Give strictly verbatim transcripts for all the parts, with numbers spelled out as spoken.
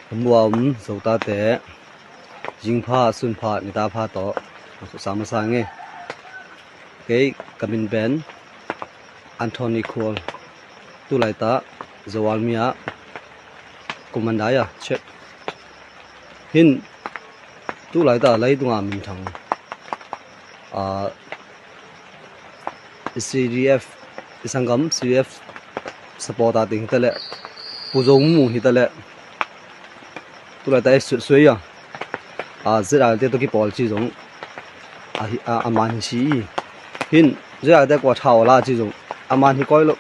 Ka mua um Zotate zingpha, sunpha, nitapha tawh na khusa masa nge. Kei ka min pen Anthony Khual, tulaitah Zo Army ah commander a chep. Hin tulaitah leitungah minthang a, i C D F, i sanggam C D F supporter ding hi ta leh, Pu Zo Mung hi ta leh, tulaitah i suai a, a, Z R te tawh kipawl ci zong a, a, a man hi si i. Hin Z R te kua thau la ci zong a man hi koi lo.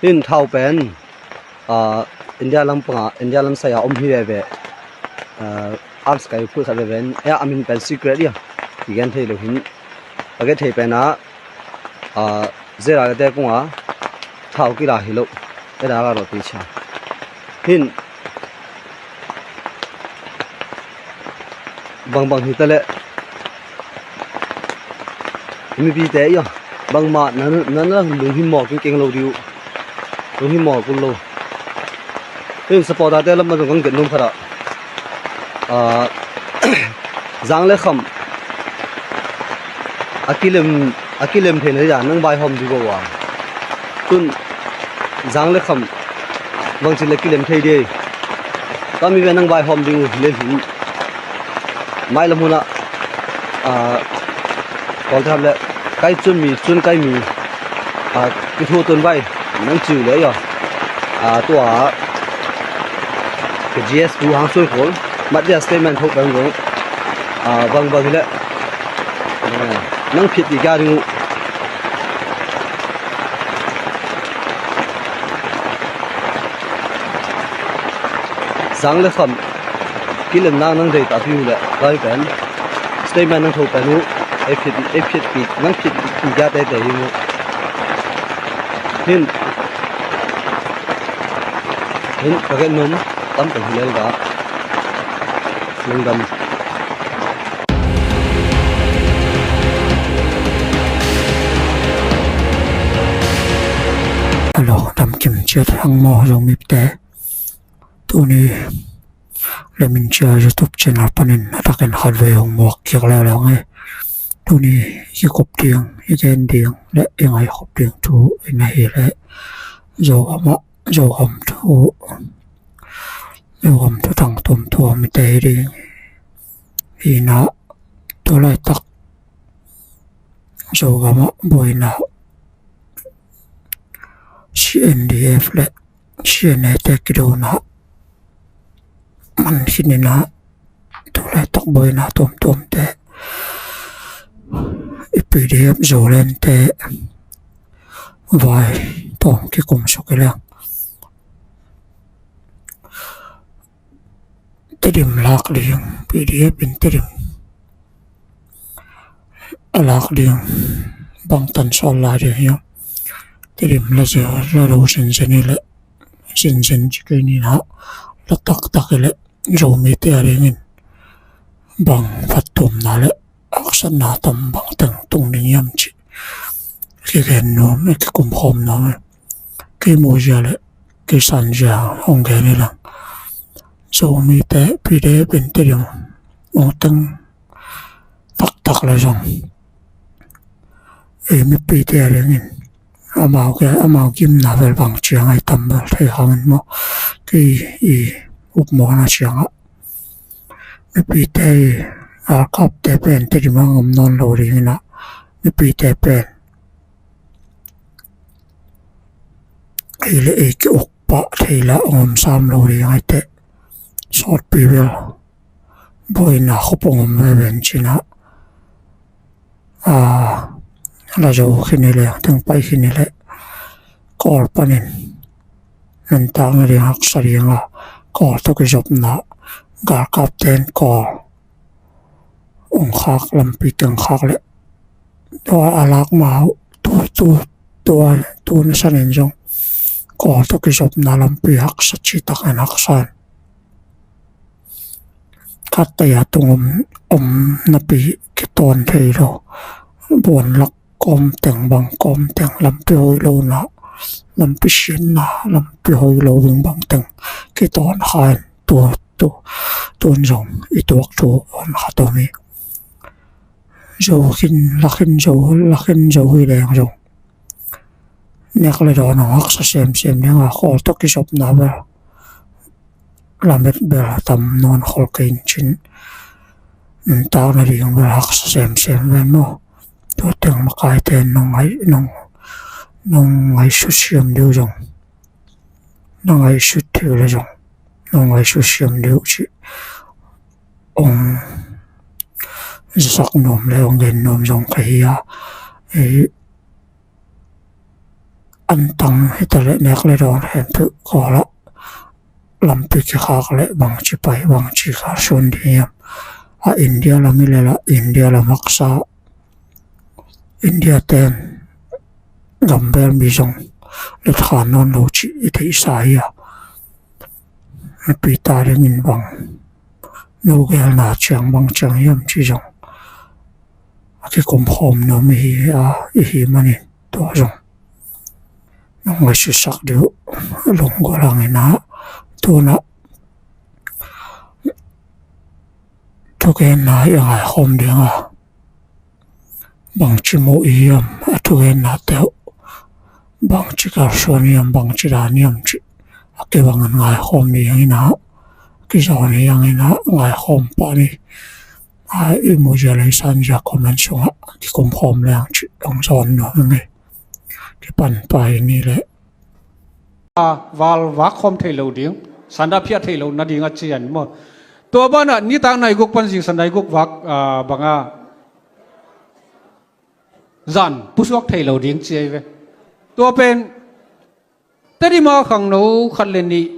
Hin thau pen, a, India lam panga, India lam saya om hi veve. A, arms kai phut khat veve. Ya, a min pen secret ia. Kigen thei lo hin. A get thei pen a, a, Z R te kunga thau kila hi lo. E da la ro ti cha. Hin bangbang hi ta leh, mipite ia, bangmah nan, nan lang lunghimawh kingkeng lo dih uh. Lunghimawh kul lo. Hin supporter te lam a zong kang gen num khat ah, a, zang le kham a kilem, a kilem thei na dia nang vaihawm dih uh a. Tun zang le kham bangci le kilem thei dih. Tami ve nang vaihawm dih uh le hin. Mailam hunah, a, Kawltham le kai cun mi, cun kai mi, a, kithu tun vai nang ciu le ia. A, tua ka G S pu hang sui khol mat dia statement thok bang zong, a, bang bang hi le, a, nang phit i ga ding uh. Zang le kham kilem nang nang dei ta piu le lai pen statement nang thok pen uh. Ei phit, ei phit pi, nang phit pi ga te te hi mu. Hin, hin ka gen num tam ka hi le ga. Lungdam. Hello, dam kim ciat hang maw Zomite. Tuni Lemin Cia YouTube channel panin a takin khat vei hong muak kiak leuleu nge. Tuni i kop ding, i gen ding le i ngaikhop ding thu in ahi le Zogam ah, Zogam thu, Zogam thu tang tuamtuam i tei ding. Hi na, tua laitak Zogam ah buaina C N D F le C N A te kidona man khin ina, tua laitak buaina tuamtuamte i P D F Zoland te vai tawm kikum suk i leng. Tedim lak ding, P D F in Tedim a lak ding, bangtan sawl lai ding hiam? Tedim la zia la lo zinzen hi le, zinzen ci kei ni na, la taktak hi le, Zomite a dingin bang phattuamna le haksatna tam bang teng tung ding hiam ci kigen nuam, kikum khawm nuam. Kei mu zia le kei san zia hong gen hi lang. Zomite P D F in Tedim ung teng taktak le zong ei mipite a dingin amau ke, amau gimna vel bang ciang ai tam vel thei hangin maw, kei i upmawhna ciangah mipite i galkapte pen Tedim ah om nawn lo dingin ah, mipite pen ei le ei ki-uk pah thei la om sam lo ding ai teh, sawtpi bel buaina khop ong om veve in cinah, a, la zo khin hi le, teng pai khin hi le, Kawl panin nuntak na ding haksa ding a, Kawl tawh kizopna, galkapte in Kawl ong khak lampi teng khak le, tua a lak ma uh, tu, tu, tua, tu na sanin zong Kawl tawh kizopna lampi haksa, citak an haksa in. Khattaya tung om, om napi kitawn thei lo. Buan lak kawm teng, bang kawm teng, lampi hoih lo na, lampi siatna, lampi hoih lo bingbang teng kitawn kha in, tu, tu, tun zong i tuak thu hong khat om hi. Zo khin, la khin zo, la khin zo hi leng zong nek le dawn hong haksa semsem ding a, khawl tawh kizopna bel lamet bel tam nawn khol kei in cin, nuntakna ding bel haksa semsem ve maw. Tua teng makaite nong ngai, nong, nong ngaihsut siam deuh zong, nong ngaihsut deuh le zong, nong ngaihsut siam deuh cih hong zasak nuam le hong gen nuam zong ka hi a. Antang hi ta leh nek le dawn khempeuh kawlah lampi kikhak leh bangci pai, bangci kalsuan ding hiam? A India lam hi leh lah India lam haksa, India ten gambel mi zong letkha nawn lo cih i theihsa hi a. Mipi ta dingin bang, no gelna ciang bang ciang hiam cih zong a kikum khawm nuam i hi a, i hi manin tua zong nong ngaihsutsak deuh lunggulh hangin ah, tu-in ah thugenna i ngaikhawm ding a, bangci muh i hiam a thugennate uh, bangci kalsuan hiam, bangci dan hiam cih a kibangin ngaikhawm ding hangin ah, kizawn ding hangin ah ngaikhawm pah ni. A, i muh zia leh i san zia comment sungah kikum khawm leng cih hong zawn nuam ing ei. Kipan pah ni leh. A, val vak khawm thei lo ding, sanda phiah thei lo nading a cian maw. Tua banah nitak nai guk pan zingsang nai guk vak, a, banga zan pusuak thei lo ding ci ei ve. Tua pen Tedim a khangno khat le nih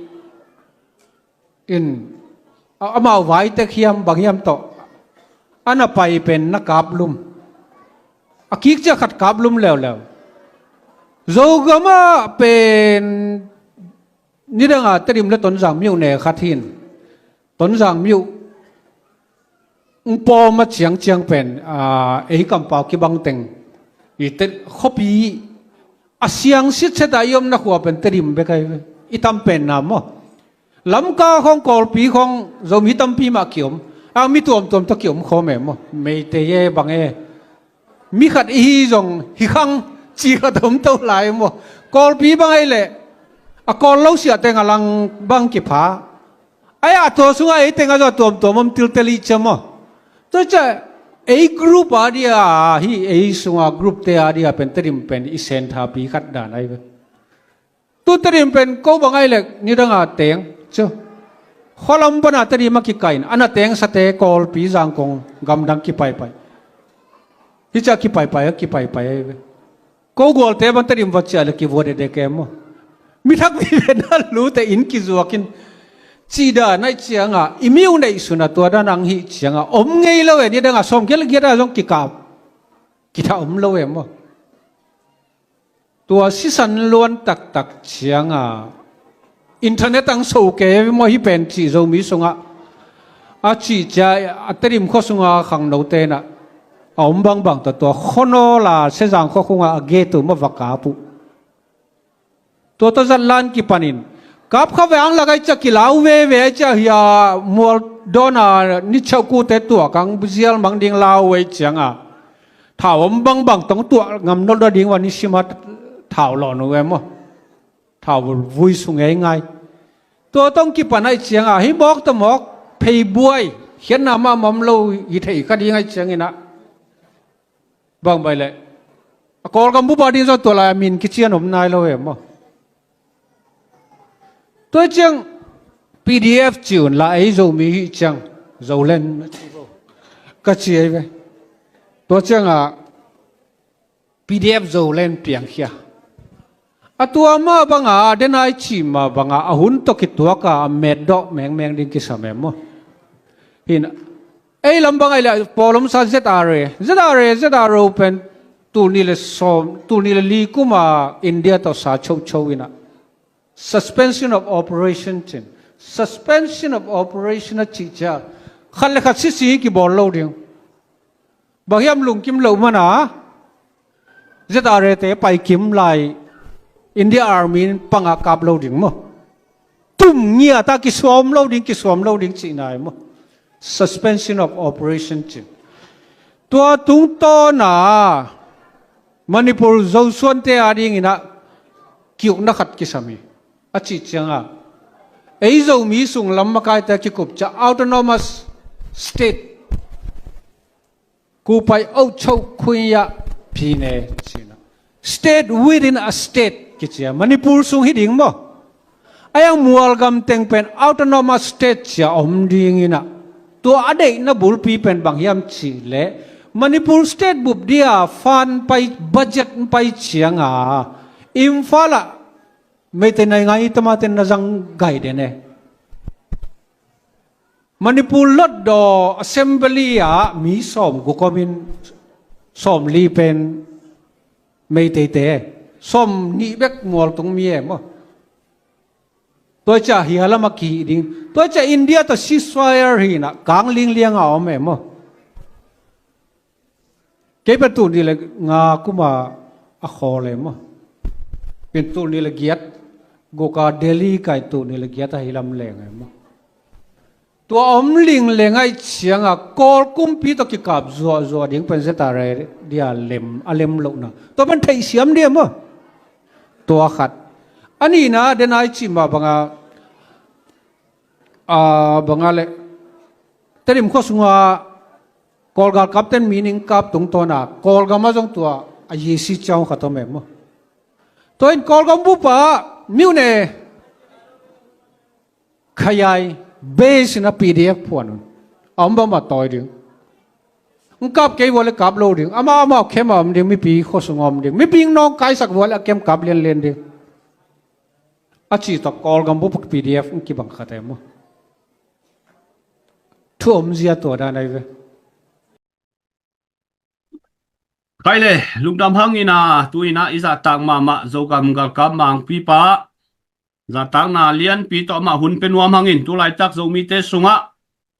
in, a, amau vai tek hiam bang hiam tawh a na pai pen na kaplum, a kik ciang khat kaplum leuleu. Zogam ah pen nidang a Tedim le Tonzang mi uh ne khat hi in, Tonzang mi uh hong pawm a ciangciang pen, a, ei kampau kibang teng i te khuapi a siang sitset a i omna khua pen Tedim bek ahi ve. I tam penna maw. Lamka khawng, Kawlpi khawng Zomi tampi mah kiom. A, mi tuamtuam tawh kiom khawm e maw. Meitei e bang e. Mi khat i hi zong hi khang ci khat om to lai maw. Kawlpi bang ahi leh a Kawl lo siate ngalang bang kipha. Ai, a tua sungah ei teng a zaw tuamtuam om tiltel i cia maw. Tua cia ei group a dia hi, ei sunga group te a dia pen Tedim pen i senthapi khat dan ahi ve. Tu Tedim pen ko bang ahi leh nidang a teng cia. Khualam pana Tedim a kikaih in, a na tengsate Kawlpi, Zangkong, gamdang kipaipai. Hi cia kipaipai a kipaipai ahi ve. Ko gualte bang Tedim va ciah le kivua dekdek e maw. Mi thak vive na lute inn kizuak in cih dan ahi ciangah, i mi uh neih suna tua dan ang hi ciangah om ngei lo e, nidang a sawm giat le giat a zong kikap kitha om lo e maw. Tua sisan luan taktak ciangah internet ang so kei maw, hih pen cih Zomi sungah a cih cia a Tedim khua sunga khangnote in ah a om bangbang tawh tua khuanawl a Sezang khua khungah a gate uh mah va kap uh. Tua tawh zat lan kipanin kap kha ve ang lak ahi cia kilau veve ahi cia hi a, mual dawn a ni chauh kute tuak ang zial mang ding lau ahi ciangah thau om bangbang tawh tuah ngam nawn lo ding uh a, ni sim a thau lawn uh e maw. Thau vui sung ei ngai. Tua tawh kipan ahi ciangah hih mawk tawh mawk pheibuai khiatna mahmah om lo hi thei kha ding ahi ciangin ah bang bai leh a Kawlgam bup a ding zaw tua lai a min kician om nai lo e maw. Tua ciang P D F ci un la, ei Zomi hi ciang Zoland ka ci ei ve. Tua ciangah P D F Zoland piangkhia. A tua mah banga, a den a i cih mah banga, a hun tawh kituak a, a metdawh mengmeng ding kisam e maw. Hin, ei lam bang ahi leh pawl omsa Z R A, Z R A, Z R O pen tul nih le sawm, tul nih le li kum a India tawh sa chocho in ah Suspension of Operation cin. Suspension of Operation a cih cia khat le khat sisi kibawl lo ding. Bang hiam lungkim loh mana Z R A te paikim lai India Army in panga kap lo ding maw. Tum ngiat a kisuam lo ding, kisuam lo ding cihna hi maw. Suspension of operation cih. Tua tungtawna Manipur Zosuante a dinginah kiukna khat kisam hi. A cih cianga ei Zomi sung lam makaite kikup ciah autonomous state. Kupai auchau khuia phine cina. State within a state kicia Manipur sung hi ding maw. A yang mualgam teng pen autonomous state cia om dinginah. Tua a deihna bulpi pen bang hiam cih leh Manipur state bup dia fan pai budget pai cianga Imphal ah Meitei nai ngai tamaten na zang gai den e. Manipur lotdaw assembly ah mi sawm guk om in sawm li pen Meiteite, sawm nih bek mualtung mi e maw. Tua ciah hia lam a kihih ding. Tua ciah India tawh ceasefire hinah kang linglianga om e maw. Kei pen tul nih le nga kuma a khawl e maw. Pen tul nih le giat guka Delhi kai tul nih le giat ahi lam leng e maw. Tua om ling le ngaih cianga Kawl kumpi tawh kikap zuahzuah ding pen zeta re dia lem a lem lohna tua pen theihsiam dia maw. Tua khat a nihna den ai cih mah banga a banga le Tedim khua sunga Kawl galkapten mining kap tungtawna Kawlgam a zong tua a yisi ciang khat om e maw. Tua in Kawlgam bupa miune khayai base in a P D F phuan un a om bama tawi ding. Ng kap kei vua le kap lo ding ama ama khem a om ding mipi khua sunga om ding mipi ng nawng kaisak vua le a kem kap lianlian ding. A cih tawh Kawlgam bupa P D F ng kibang khat e maw. Thu omzia tua dan ai ve. Khai le lungdam hangina tuina i zahtak mahmah Zogam galkap mangpipa zahtakna lianpi tawh amah hun pe nuam hangin tulaitak Zomite sungah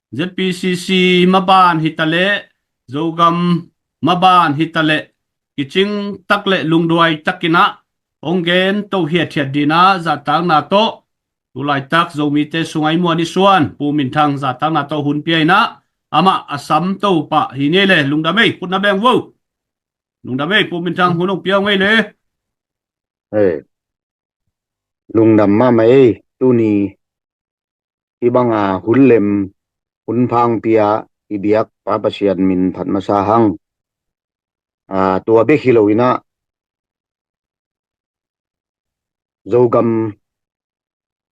Z P C C maban hitaleh Zogam maban hitaleh kicing tak le lungduai takinah hong gen to hiathiat dinah zahtakna tawh tulaitak Zomite sungah i muan i suan Pu Min Thang zahtakna tawh hun pia inah amah a sam to pah hi ni le lungdam ei khutna beng vo. Lungdam ei Pu Min Thang hun hong pia ngei le. Lungdam mahmah ei tuni i banga hun lem hun phang pia i biak Pa Pasian min phat masa hang. Tua bek hi loinah Zogam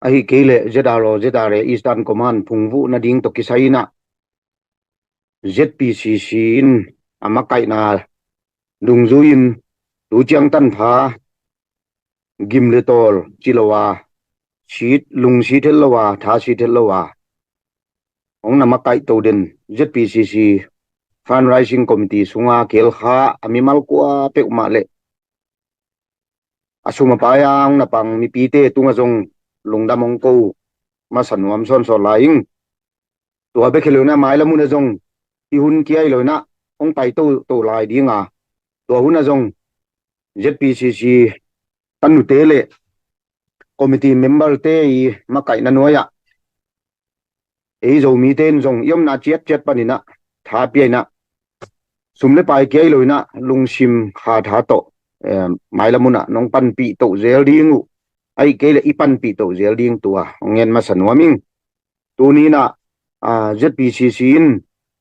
ahi kei le Z R O Z R A Eastern Command phungvuh nading tawh kisai inah Z P C C in a makaihna dungzui in tu ciang tanpha gim le tawl ci lo a sit lung sit het lo a tha sit het lo a hong na makaih to den Z P C C fundraising committee sunga kelkha a mimal kua peuhmah le a sum a pai a hong na pang mipite tungah zong lungdam hong ko masa nuam sawnsawn lai ing. Tua bek hi loinah mailam hunah zong i hun kia hi loinah hong pai toto lai dinga tua hunah zong Z P C C tanute le committee member te i makaihna nuai-ah ei Zomite in zong i omna ciatciat paninah tha pia inah sum le pai kia hi loinah lungsim kha tha tawh mailam hunah nong panpih toh zel ding uh ahi kei le i panpih toh zel ding tua hong ngen masa nuam ing. Tuninah Z P C C in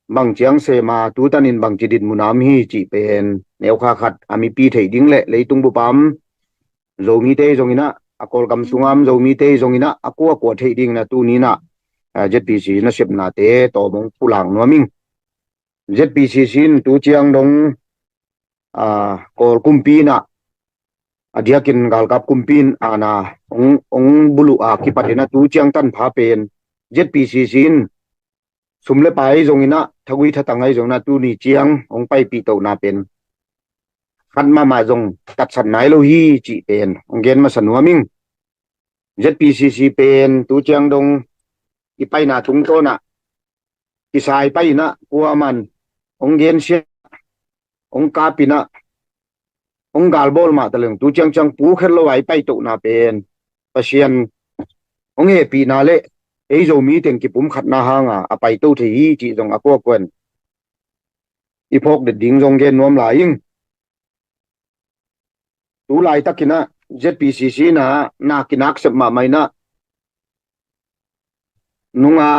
bang ciang sema tutanin bangci dinmun a om hi cih pen neukha khat a mipi theih ding le leitung bupam Zomite zonginah a Kawlgam sungam Zomite zonginah a kua kua theih dinginah tuninah Z P C nasepnate tawm hong pulak nuam ing. Z P C C in tu ciang dong Kawl kumpi inah a diakin galkap kumpi in ana hong buluh a kipatinah tu ciang tanpha pen Z P C C in sum le pai zonginah thagui thatang ahi zonginah tuni ciang hong paipih tohna pen khat mahmah zong tatsat nai lo hi cih pen hong gen masa nuam ing. Z P C C pen tu ciang dong i paina tungtawnah kisai pai inah kuaman hong gensia hong kapinah hong galbawl mah taleng tu ciangciang pu khet lo a i paitohna pen Pasian hong hehpihna le ei Zomi teng kipumkhatna hanga a paito thei hi cih zong a kuakuan i phawk det ding zong gen nuam lai ing. Tu laitakinah Z P C C na na kinak sep mahmah inah nunga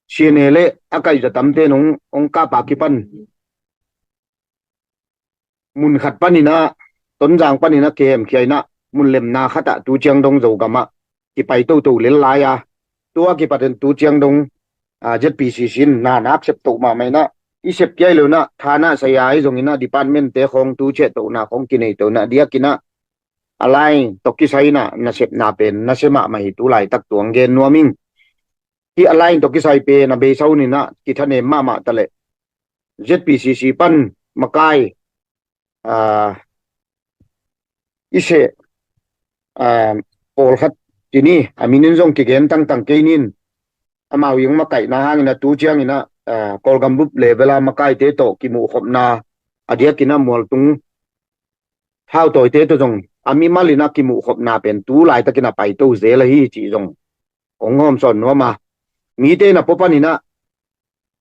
C N A le a kaihza tamte nung hong kapa kipan mun khat paninah Tonzang paninah kemkhia inah mun lemna khatah tu ciang dong Zogamah kipai toto lel lai-a tua kipatin tu ciang dong Z P C C in na nak sep toh mahmah inah i sep kiai lo inah thana saya ahi zonginah department te khawng tu ciah tohna khawng kinei tohna diakinah a line tawh kisai inah nasepna pen nasia mahmah hi tu laitak tuang gen nuam ing. Hi a line tawh kisai pen a beisa uninah kithanem mahmah taleh Z P C C pan makai i seh pawlkhat tini a minin zong kigen tangtang kei nin amau ing makaihna hangin a tu ciangin a Kawlgam bup level a makaite tawh kimuhkhopna a diakin a mualtung thautawite tawh zong a mimal in a kimuhkhopna pen tu laitakin a paito zel ahi cih zong kong hawmsawn nuam a, mite na pawpan in a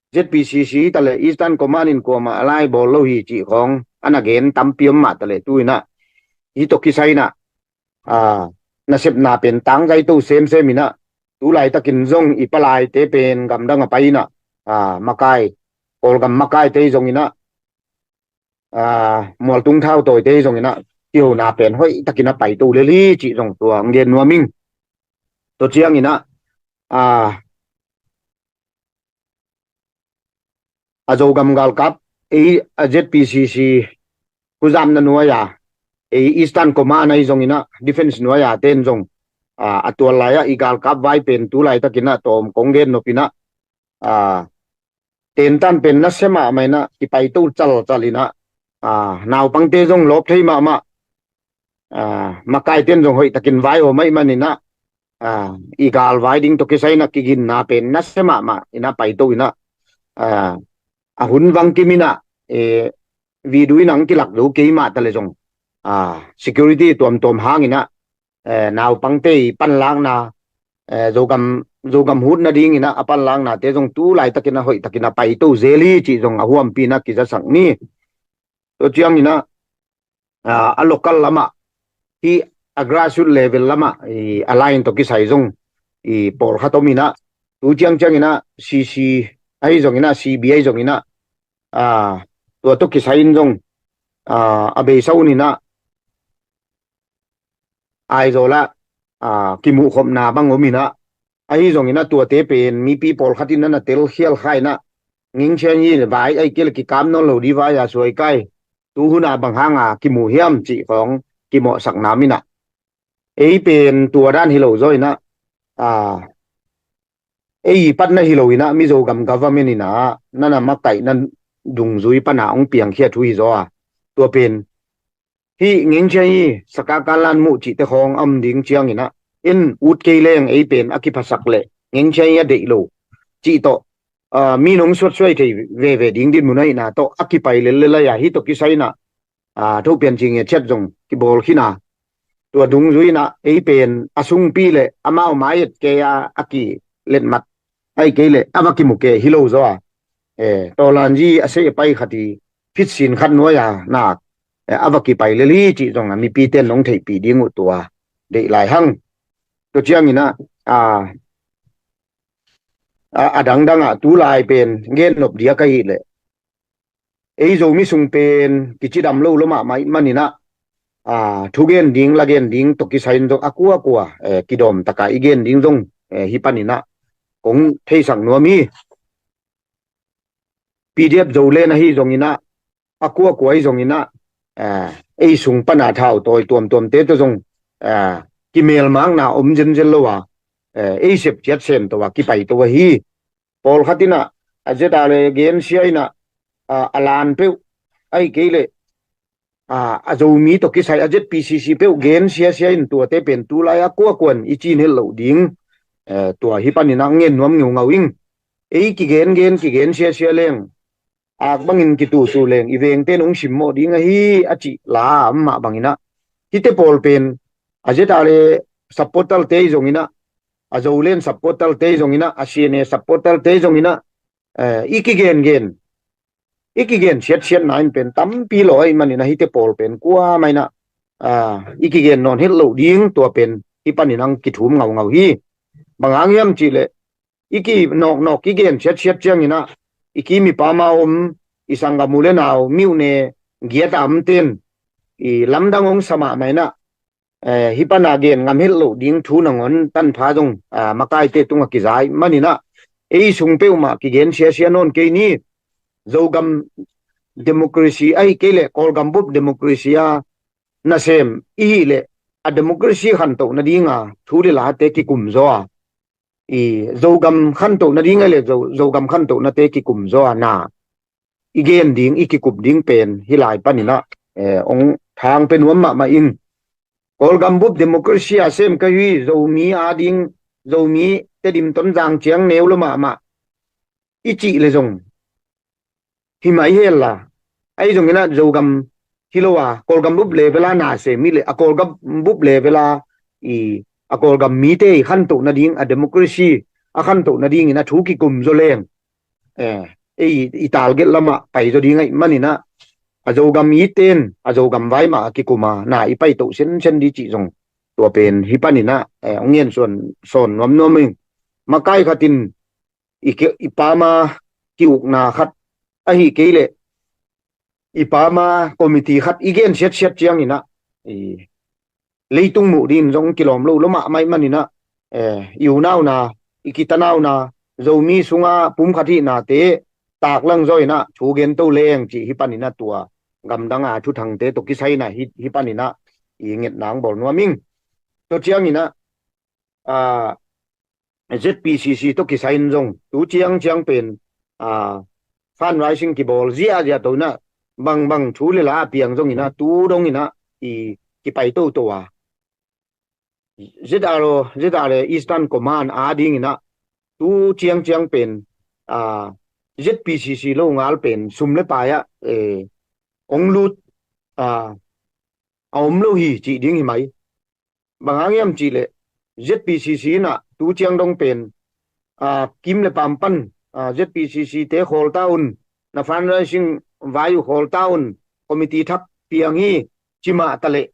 Z P C C tale Eastern Command in kuamah a lai bawl lo hi cih khawng a na gen tampi om mah tale tu in a hi tawh kisai in a nasepna pen tangzaito semsem in a tu laitakin zong i palaite pen gamdang a pai in a makai Kawlgam makaite zong in a mualtung thautawite zong in a kihona pen hoih takin a paito lel hi cih zong tua ang gen nuam ing. Tua ciang in a a Zogam galkap ei a Z P C C kuzamna nuai a ei Eastern Command ahi zong in a defense nuai a ten zong a tual lai a i galkap vai pen tu laitakin a tawm kong gen nop in a tentan pen nasia mahmah in a kipaito calcal in a naupangte zong lawp thei mahmah makaiten zong hoih takin vai aw maih man in a i galvai ding tawh kisai in a kiginna pen nasia mahmah in a paito in a a hun vang kim in a video in ang kilak zo kei mah tale zong security tuamtuam hang in a naupangte i panlakna Zogam Zogam hut nading in a a panlaknate zong tu laitakin a hoih takin a paito zel hi cih zong a huampi in a kizasak ni. Tua ciang in a a local lamah hi a grassroot level lamah a line tawh kisai zong i pawlkhat om in a tu ciangciang in a C C ahi zong in a C B ahi zong in a tua tawh kisai in zong a beisa un in a Aizawl ah kimuhkhopna bang om in a ahi zong in a tuate pen mipi pawlkhat in a na telkhial kha in a ngingchian hi vai ahi kei le kikam nawn lo di vai a suai kai tu hun a bang hanga kimu hiam cih khawng kimawhsak nam in a ei pen tua dan hi lo zaw in a ei i patna hi lo in a Mizo gam government in a na na makaihna dungzui pan a hong piangkhia thu hi zaw a tua pen hih ngengchia hi saka kanlan muh cihte khawng a om ding ciang in a en ut kei leng ei pen a kiphasak le ngengchia hi a deih lo cih tawh mi nong suatsuai thei veve ding dinmun ahihna tawh a kipai lellel ahi a hi tawh kisai in a thopian ci nge chiat zong kibawl khin a tua dungzui in a ei pen a sungpi le amau mai et kei a a kiletmat ahi kei le a va kimu kei hi lo zaw a tawlanzi a sei a pai khat i phitsin khat nuai a nak a va kipai lel hi cih zong a mipi ten nong theihpih ding uh tua deih lai hang. Tua ciang in a a dangdang ah tu lai pen gen nop diak ahih leh ei Zomi sung pen kicidam lo lo mahmah man in a thugen ding lagen ding tawh kisai in zong a kuakua kidawm taka i gen ding zong hi pan in a kong theisak nuam hi. P D F Zoland ahi zong in a a kuakua ahi zong in a ei sung pan a thau tawi tuamtuamte tawh zong kimelmakna om zenzen lo a ei sep ciat sem to a kipai to ahi. Pawlkhat in a a zeta le gensia in a a lan peuh ahi kei le a Zomi tawh kisai a Z P C C peuh gensia sia in tuate pen tu lai a kuakuan i cin helh loh ding tua hi pan in a ngen nuam ngeungau ing. Ei kigen gen kigen sia sia leng ak bangin kitutu leng i vengte in hong simmawh ding ahi a cih la a om mah banginah, hihte pawl pen a ZRA supporter te hi zonginah, a Zoland supporter te hi zonginah, a CNA supporter te hi zonginah, eh, i kigengen, i kigen siatsiatna in pen tampi lo ahih maninah hihte pawl pen kuamah inah, ah, i kigen nawn het loh ding tua pen hih panin ang kithum ngaungau hi. Bang hang hiam cihleh, i kinawknawk i gen siatsiat cianginah, i kim i pam a om, i sanggam u le nau, myone giat a omte in i lamdang hong sa mahmah inah, eh, hih pana gen ngam het loh ding thu nangawn tanpha zong, ah, makaite tungah kiza ahih maninah, ei sung peuhmah kigen siasia nawn kei ni. Zogam democracy ahih kei leh Kawlgam bup democracy a nasem i hih leh, a democracy khantoh nadinga thu le late kikum zaw a, i Zogam khantoh nading ahih leh Zo, Zogam khantoh nate kikum zaw a, na i gen ding, i kikup ding pen hih lai paninah, eh, hong thang pe nuam mahmah ing. Kawlgam bup democracy a sem ka hi, Zomi ading, Zomi Tedim, Tonzang ciang neu lo mahmah i cih le zong hi mah i hel la. Ahi zonginah Zogam hi lo a, Kawlgam bup level a nasem i leh, a Kawlgam bup level a, i, a Kawlgam mite i khantoh nading, a democracy a khantoh nadingin a thu kikum zaw leng, eh, ei i target lamah pai zaw ding ahih maninah, a Zogam itte in a Zogam vai mah a kikum a, na i paitoh sensen di cih zong tua pen hih paninah, eh, hong ngen sawn, sawn nuamnuam ing. Makai khatin i, i pam a ki-ukna khat ahih kei leh i pam a committee khat i gen siatsiat cianginah, i leitung muh dingin zong kilawm lo lo mahmah ahih maninah, eh, i unauna, i kitanauna, Zomi sunga pumkhat hihnate taklang zaw inah thu gento leng cih hih paninah tua gamdanga thuthangte tawh kisai inah hih, hih paninah i ngetna hong bawl nuam ing. Tua cianginah, ah, ZPCC tawh kisai in zong tu ciangciang pen, ah, fundraising kibawl ziahziah to inah, bangbang thu le la a piang zonginah tu donginah i kipai toto a, ZRO, ZRA Eastern Command adinginah tu ciangciang pen, ah, ZPCC lo ngal pen sum le pai ah, eh, hong lut, ah, a om lo hi cih ding hi mai. Bang hang hiam cihleh ZPCC inah tu ciang dong pen, ah, kim le pam pan, ah, ZPCC te khawl ta un, na fundraising vai uh khawl ta un, committee thak piang hi, ci mah taleh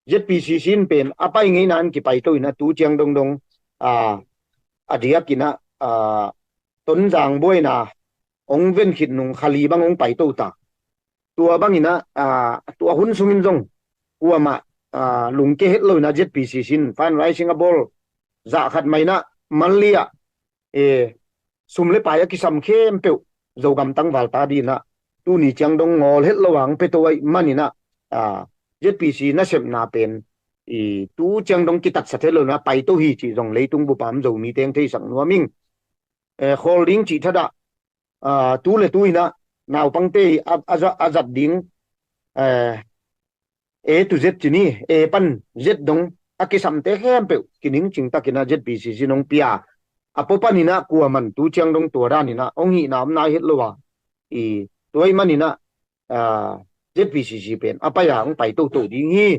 ZPCC in pen a pai ngeina in kipaito inah tu ciang dongdong, ah, a diakinah, ah, Tonzang buaina hong ven khit nung kha li bang hong paito ta. Tua banginah, ah, tua hun sungin zong kuamah, ah, lungke het lo inah ZPCC in fundraising a bawl zah khat mah inah, Manli ah, eh, sum le pai a kisam khempeuh Zogam tangval ta dinah tuni ciang dong ngawl het lo a hong pia to ahih maninah, ah, ZPCC nasepna pen i tu ciang dong kitatsat het lo inah paito hi cih zong leitung bup a om Zomite hong theisak nuam ing. Eh, khawl ding cih thadah, ah, tu le tu inah naupangte i a, a, za, a zat ding, eh, A to Z ci ni, A pan Z dong a kisamte khempeuh kiningcing takinah ZPCC in hong pia. A pua paninah kuaman tu ciang dong tua daninah hong hihna om nai het lo a, i tua ahih maninah, ah, ZPCC pen a pai a hong pai toto ding hi.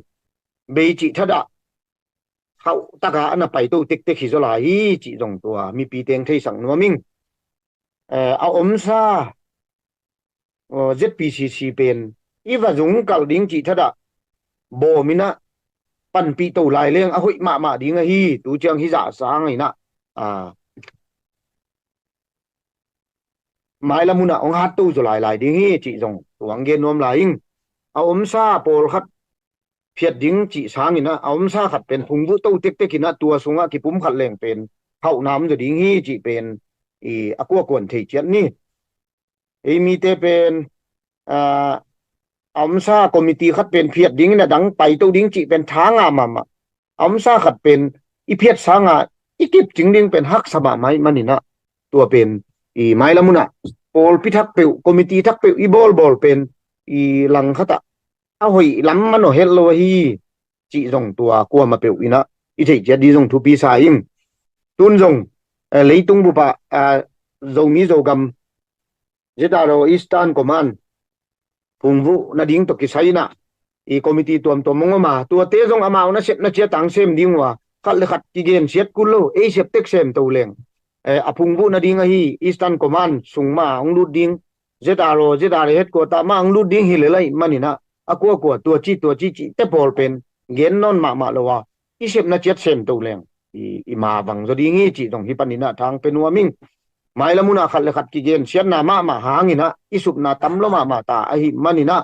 Bei cih thadah hauh taka a na paito tektek hi zaw lai hi cih zong tua mipite hong theisak nuam ing. Eh, a omsa, eh, ZPCC pen i va zungkalh ding cih thadah bawm inah panpih to lai leng a hoih mahmah ding ahi. Tu ciang hih zah sanginah, ah, mailam hunah hong hat to zaw lailai ding hi cih zong tua hong gen nuam lai ing. A omsa pawlkhat phiat ding cih sanginah a omsa khat pen phungvuh to tektek inah tua sungah kipumkhat leng pen hauhna om zaw ding hi cih pen i a kuakuan thei ciat ni. Ei mite pen, ah, a omsa committee khat pen phiat dingin a dang paito ding cih pen tha ngah mahmah. A omsa khat pen i phiat sanga i kipcing ding pen haksa mahmah ahih maninah tua pen i mailam hunah pawlpi thak peuh, committee thak peuh i bawlbawl pen i langkhatah a hoih lam manawh het lo ahi cih zong tua kuamah peuh inah i theih ciat ding zong thupi sa ing. Tun zong, eh, leitung bupah, ah, Zomi Zogam ZRO Eastern Command phungvuh nading tawh kisai inah i committee tuamtuam hong om a, tuate zong amau nasepna ciat a hong sem ding uh a, khat le khat kigensiat kul lo, ei sep tek sem to leng, eh, a phungvuh nading ahi Eastern Command sung mah hong lut ding, ZRO ZRA headquarter mah hong lut ding hi lel ahih maninah a kuakua tua ci tua ci cihte pawl pen gen nawn mahmah lo a, i sepna ciat sem to leng i, i ma vang zaw ding hi cih zong hih paninah thang pe nuam ing. Mailam hunah khat le khat kigensiatna mahmah hanginah i supna tam lo mahmah ta ahih maninah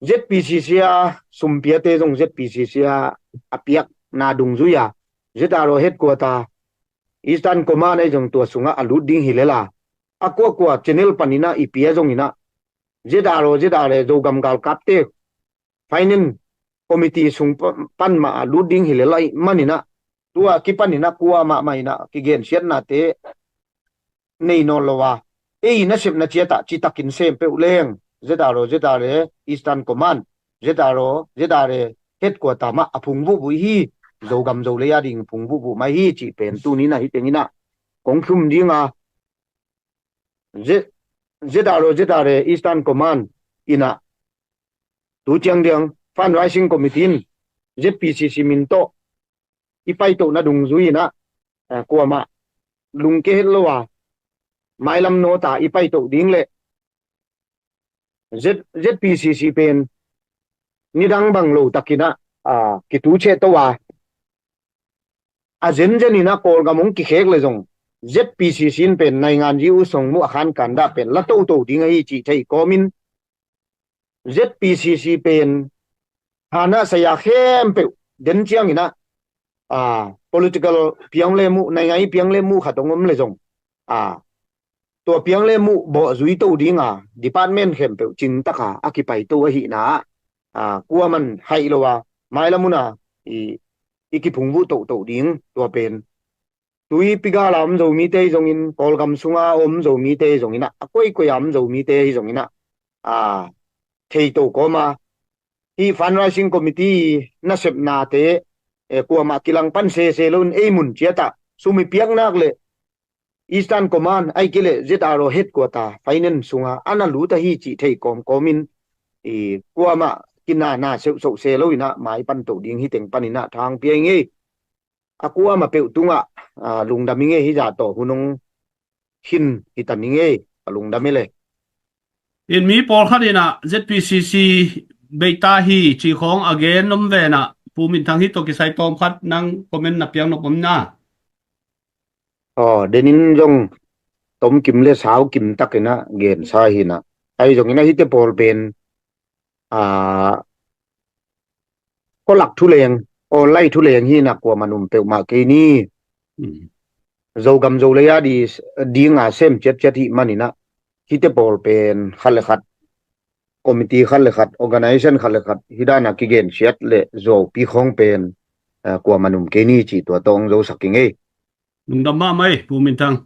ZPCC a sumpiate zong ZPCC a a piakna dungzui a, ZRO headquarter, Eastern Command ahi zong tua sungah a lut ding hi lel a, a kuakua channel paninah i pia zonginah ZRO ZRA Zogam galkapte finance committee sung pa-, pan mah a lut ding hi lel ahih maninah tua kipaninah kuamah mah inah kigensiatnate nei nawn lo a, ei nasepna ciatah citakin sem peuh leng ZRO ZRA Eastern Command, ZRO ZRA headquarter mah a phungvuhvuh hi. Zogam Zolei a ding phungvuhvuh mai hi cih pen tuninah hih tenginah kong thum dinga, Z-, ZRO ZRA Eastern Command inah tu ciang diang Fundraising Committee in ZPCC min tawh i paitohna dungzui inah, eh, kuamah lungke het lo a, mailam nawta i paitoh ding le Z-, ZPCC pen nidang bang lo takinah, ah, kitucheh to a, a zenzen inah Kawlgam hong kikhek le zong ZPCC in pen naingan ji u song mu a khankan dah pen la toto ding ahi cih thei kawmin ZPCC pen thanah saya khempeuh den cianginah, ah, political piang le muh, naingai piang le muh khat hong om le zong, ah, tua piang le muh bawh zui to dinga department khempeuh cintaka a kipai to ahihna ah, kuaman haih lo a, mailam huna i, i kiphungvuh tohtoh ding tua pen. Tuipi gala om Zomite hi zongin, Kawlgam sunga om Zomite hi zonginah, a koikoi a om Zomite hi zonginah, a, thei to kawma hih Fundraising Committee nasepnate, eh, kuamah kilangpan sese loin ei mun ciatah sum i piaknak le Eastern Command ahi kei leh ZRO headquarter finance sunga a na lut ahi cih thei kawmkawmin i kuamah kinana seuhsoh se loinah mai pan to ding hi teng paninah thang pia i ngei. A kuamah peuh tungah, ah, lungdam i ngei hi zah tawh hun hong hin hi ta ni ngei. A lungdam i le. In mi pawlkhat inah ZPCC beita hi cih khawng a gen om venah Pu Min Thang hih tawh kisai tawmkhat nang comment na piang nop om na. Aw, denin zong tomkim le saukim takinah gensa hinah. Ahi zonginah hihte pawl pen, ah, khualak thuleng, online thuleng hinah kuaman um peuhmah kei ni. Mm. Zogam Zolei a di, dinga sem ciatciat hih maninah hihte pawl pen khat le khat, committee khat le khat, organization khat le khat hih dana kigensiat le zuaupi khawng pen, eh, kuaman um kei ni cih tua tawh hong zosak i ngei. Lungdam mahmah ei, Pu Min Thang.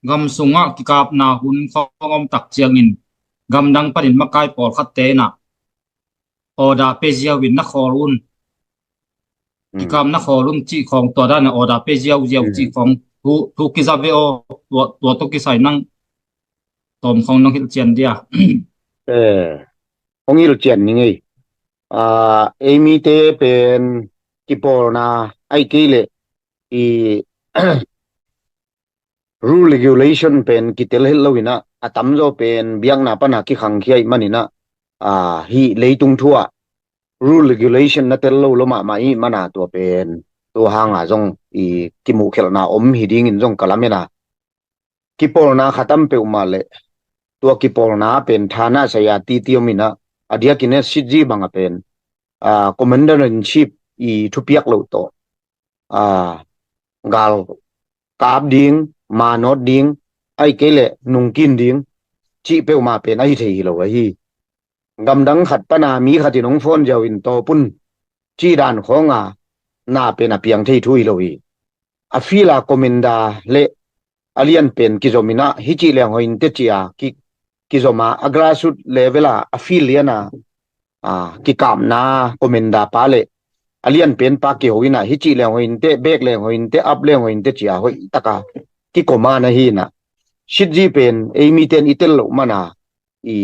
Gam sungah kikapna hun khawng om tak ciangin gamdang panin makai pawlkhatte inah order pe ziau in na khawl un. Mm. Kikapna khawl un cih khawng tua dana order pe ziauziau, mm, cih khawng thu, thu kiza ve aw, tua, tua tawh kisai nang tawm khawng nang hilhcian dia. Eh, hong hilhcian ni ngei. Ah, ei mite pen kipawlna ahi kei leh i rule regulation pen kitel het loinah a tamzaw pen biakna pana kikhangkhia ih maninah, ah, hih leitung thu ah rule regulation na tel lo lo mahmah ih mana tua pen tua hanga zong i kimuhkhelhna om hi dingin zong ka lamena. Kipawlna khatam peuhmah le tua kipawlna pen thana saya titi om inah a diakin SHG banga pen, ah, Commander in Chief i thupiak loh tawh, ah, gal kap ding, manawt ding, ahi kei leh nungkin ding cih peuhmah pen ahi thei hi lo ahi. Gamdang khat pana mi khatin hong phone ziau in tawp un cih dan khawnga na pen a piang thei thu hi lo hi. A field a commander le a lianpen kizom inah hih cih leng hoih inte cia ki, kizom a, a grassroot level a, a field liana, a, kikapna commander pa le a lianpen pa kiho inah hih cih leng hoih inte, back leng hoih inte, up leng hoih inte cia hoih taka kikom a na hi inah. sitzi pen ei miten i tel loh mana i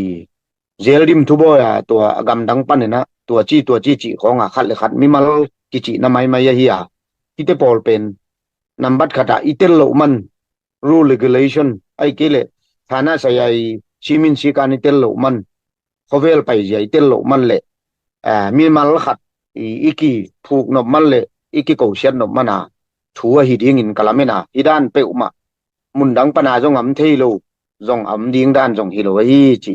zel dim thubawi a tua a gamdang paninah tua ci tua ci cih khawnga khat le khat mimal kicihna maimai ahi a, hite pawl pen nambat khatah i tel loh man rule regulation ai kei le thana saya i simin sikan i tel loh man khawvel paizia i tel loh man le mimal khat i kiphuk nop man le i kikosiat nop mana thu ahi dingin ka lamen a, hi dan peuhmah mundang pana zong am thei lo, zong am ding dan zong hi lo ahi ci.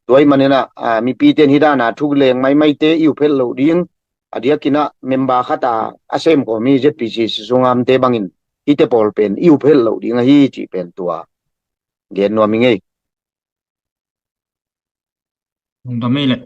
Tua ih maninah mipite in hi dana thu leng maimaite i uphelh loh ding, a diakinah member khata a semkhawmi Z P C C sunga amte bangin hite pawl pen i uphelh loh ding ahi ci pen tua gen nuam i ngei. Lungdam ei leh.